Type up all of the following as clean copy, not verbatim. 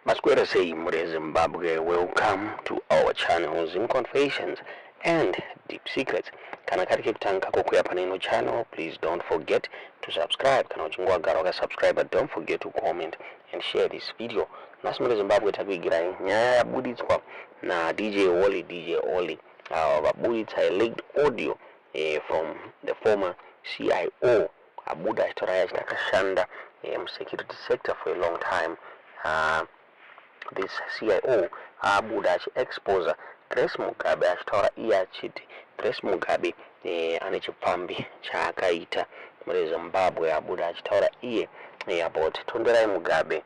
Maswera sei mhuri yeZimbabwe, welcome to our channel Zim Confessions and Deep Secrets. Kana kari kekutanga kako kuya pane ino channel, please don't forget to subscribe. Kana uchinge wagara wakasubscribe, don't forget to comment and share this video. Nhasi mhuri yeZimbabwe takuigirai nyaya yabuditswa na DJ Holly. DJ Holly vaburitsa a leaked audio from the former CIO abuda achitora achiti akashanda musecurity sector for a long time. This CIO abuda achiexposa Grace Mugabe, achitaura iye achiti Grace Mugabe ane chipfambi chaakaita muri Zimbabwe. Abuda achitaura iye about Tonderai Mugabe,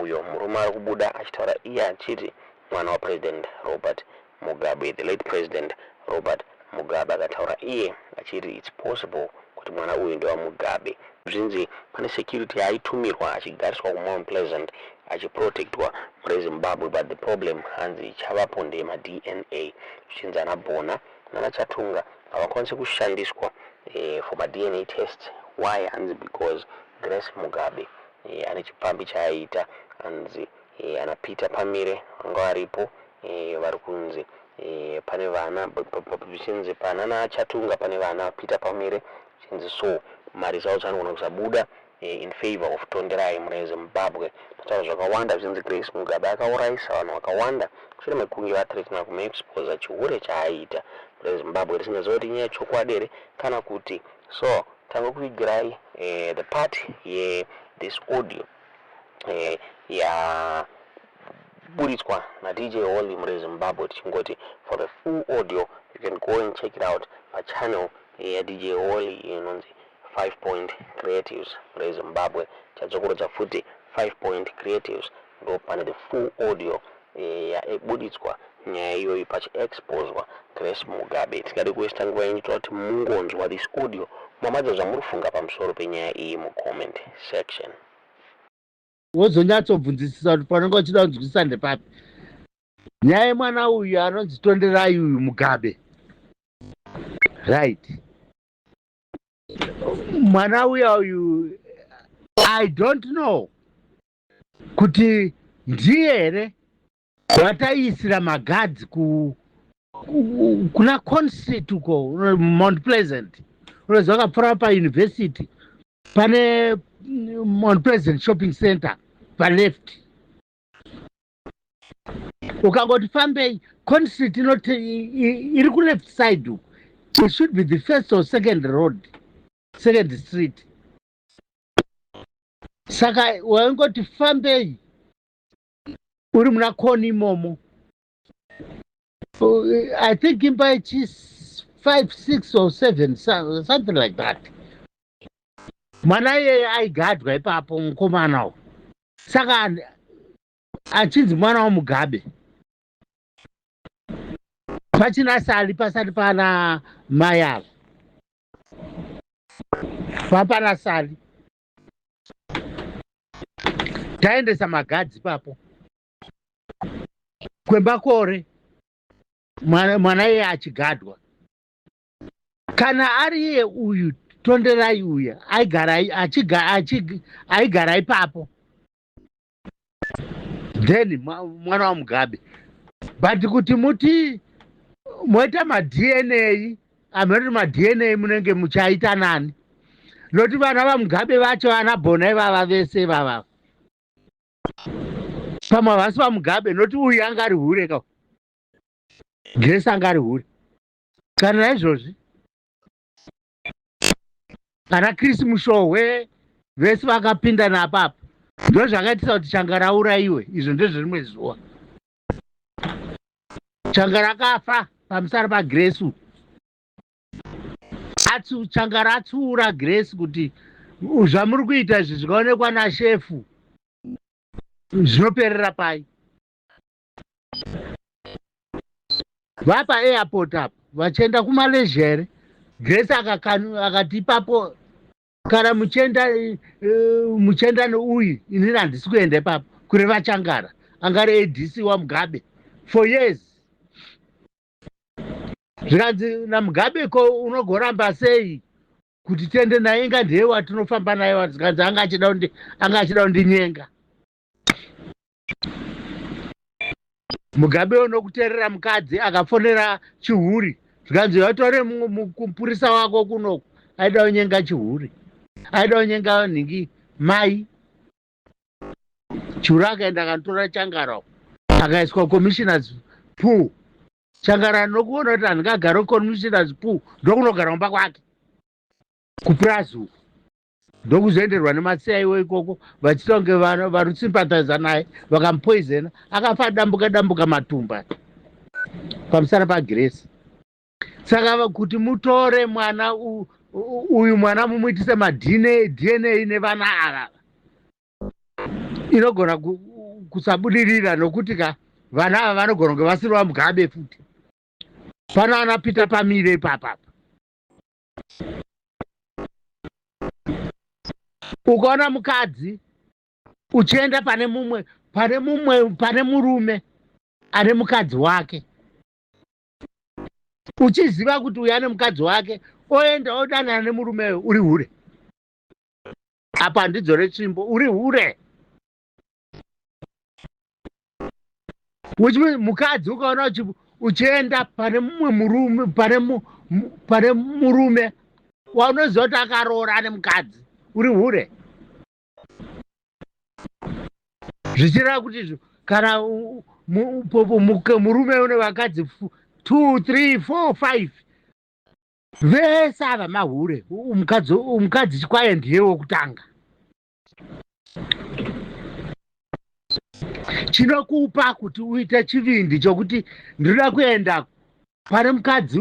uyo murume ari kubuda achitaura iye achiti mwana waPresident Robert Mugabe, the late President Robert Mugabe. Akataura iye achiti it's possible kuti mwana uyu ndewaMugabe. Zvinzi pane security yaaitumirwa achigariswa kuMount Pleasant, achiprotectwa muri Zimbabwe, but the problem hanzi chavapo ndemaDNA. Zvichinzi ana Bona nana Chatunga havakwanisi kushandiswa for maDNA test. Why? Hanzi because Grace Mugabe ane chipfambi chaaiita. Hanzi ana Peter Pamire vanga varipo, vari kunzi pane vana, zvichinzi panana Chatunga pane vana Peter Pamire. Zvichinzi so maresults anogona kusabuda in favor of Tonderai. Mune Zimbabwe tataura zvakawanda. Zvichinzi Grace Mugabe akaurayisa vanhu vakawanda mushure mekunge vathreatena kumuexposa chihure chaaiita mune Zimbabwe. Tisingaziva kuti inyaya yechokwadi here kana kuti. So tangokuvigirai the part yethis audio yaburitswa naDJ Holly muri Zimbabwe. Tichingoti for the full audio, you can go and check it out pachannel yaDJ Holly inonzi 5 Point Creatives muri Zimbabwe. Chadzokorodza futi, 5 Point Creatives, ndo pane the full audio yaburitswa nyaya iyoyi pachiexposwa Grace Mugabe. Tingade kuwaster nguva yenyu, toda kuti mungonzwa this audio, mamadza zvamuri kufunga pamusoro penyaya iyi mucomment section. Wozonyatsobvunzisisa kuti panenge uchida kunzwisisa ndepapi. Nyaya yemwana uyu anonzi Tonderai uyu Mugabe, right? Mwana uya uyu, I don't know kuti ndiye here wataiisira magadzi kuna Constreet uko Mount Pleasant. Unoziva wakapfuura pauniversity, pane Mount Pleasant Shopping Center paleft, ukangoti fambei, Constreet inoti iri kuleft side uku. It should be the first or second road, second street. Saka waingoti fambei uri muna koni imomo, I think imba ichi 5, 6 or 7, something like that. Mwana iyeye aigadwa ipapo, mukomana uyu. Saka achinzi mwana waMugabe, pachina Sali, pasati pana mai ava, papana Sali, taendesa magadzi ipapo kwembakore, mwana iye achigadwa. Kana ari iye uyu Tonderai uya aigara ipapo, then mwana waMugabe. But kuti muti moita maDNA, hameno maDNA munenge muchaita nani, nokuti vana vaMugabe vacho, vana Bona ivava vese ivava, pamwe havasi vaMugabe, nokuti uyu anga ari hure ka. Grace anga ari hure. Kana naizvozvi kana Chris Mushohwe vese vakapinda napapa, ndo zvakaitisa kuti Changara aurayiwe. Izvo ndezverimwe zuva. Changara akafa pamusara paGrace. Changara atsiura Grace kuti zvamuri kuita izvi zvikaonekwa nashefu zvinoperera pai. Vapa airport apo vachienda kuMalaysia here, Grace akati ipapo, kana muchienda, muchienda neuyu, inini handisi kuenda ipapo. Kureva Changara angari ADC waMugabe for years. Zvikanzi naMugabe, ko unogoramba sei kuti tiende naye, inga ndiye watinofamba naye? Zvikanzi anga achida kundinyenga. Mugabe unokuteerera mukadzi akafonera chihuri zvikanzi vatore mupurisa wako kunoku aida kunyenga chihuri aida kunyenga nhingi mai chihuri akaenda akanotora changara akaiswa commissioners pool changara nokuona kuti handingagare commissioners pool ndokunogara kumba kwake kupurazi uku ndokuzoenderwa nemaCIO ikoko vachiita kunge vari kusympathiza naye vakamupoisona akafa dambuka dambuka matumba pamusana paGrace. Saka kuti mutore mwana uyu mwana mumuitise maDNA nevana ava inogona kusabudirira nokuti ka vana ava vanogona kunge vasiri vaMugabe futi. Pana ana Peter Pamire ipapapa. Ukaona mukadzi uchienda pane mumwe pane mumwe pane murume ane mukadzi wake uchiziva kuti uyu ane mukadzi wake oenda odanana nemurumeyo uri hure. Apa handidzore tsvimbo, uri hure. Which means mukadzi ukaona uchienda pane mumwe murume pane murume waunoziva kuti akaroora ane mukadzi uri hure. Zvichireva kuti kana murume une vakadzi 2 3 4 5 vese ava mahure. Mukadzi chikwaye ndiye wokutanga. Chinokupa kuti uite chivindi chokuti ndinoda kuenda pane mukadzi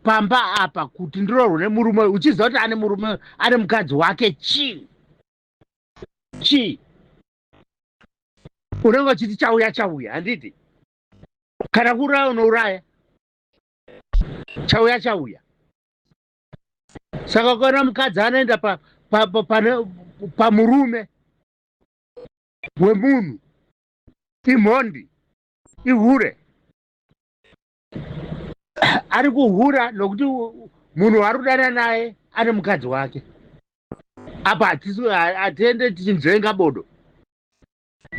pamba apa kuti ndiroorwe nemurume uchiziva kuti ane murume ane mukadzi wake chii chii unenge uchiti chauya chauya handiti kana kuuraya unouraya chauya chauya. Saka ukaona mukadzi anoenda pamurume wemunhu imhondi ihure ari kuhura nokuti munhu waari kudana naye ane mukadzi wake. Apa hatiende tichinzvenga bodo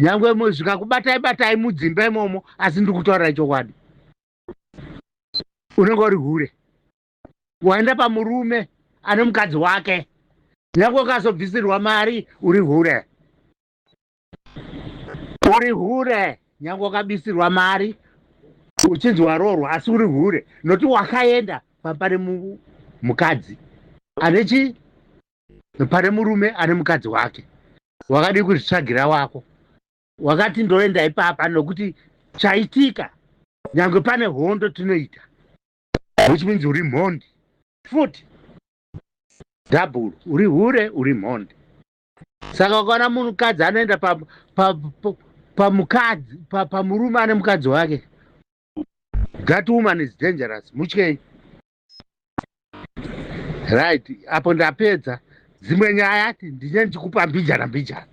nyangwe zvikakubatai batai mudzimba imomo, asi ndiri kutaura chokwadi unenge uri hure waenda pamurume ane mukadzi wake nyangwe ukazobvisirwa mari uri hure uri hure nyangwe ukabisirwa mari uchinzi waroorwa asi uri hure nokuti wakaenda pane mukadzi ane chi pane murume ane mukadzi wake wakadii kuzvitsvagira wako wakati ndoenda ipapa nokuti chaitika nyangwe pane hondo tinoita which means uri mhondi futi double uri hure uri mhondi. Saka ukaona munhukadzi anoenda pamukadzi pamurume ane mukadzi wake that woman is dangerous mutyei. Right apo ndapedza dzimwe nyaya ndinye ndichikupa mbijana mbijana.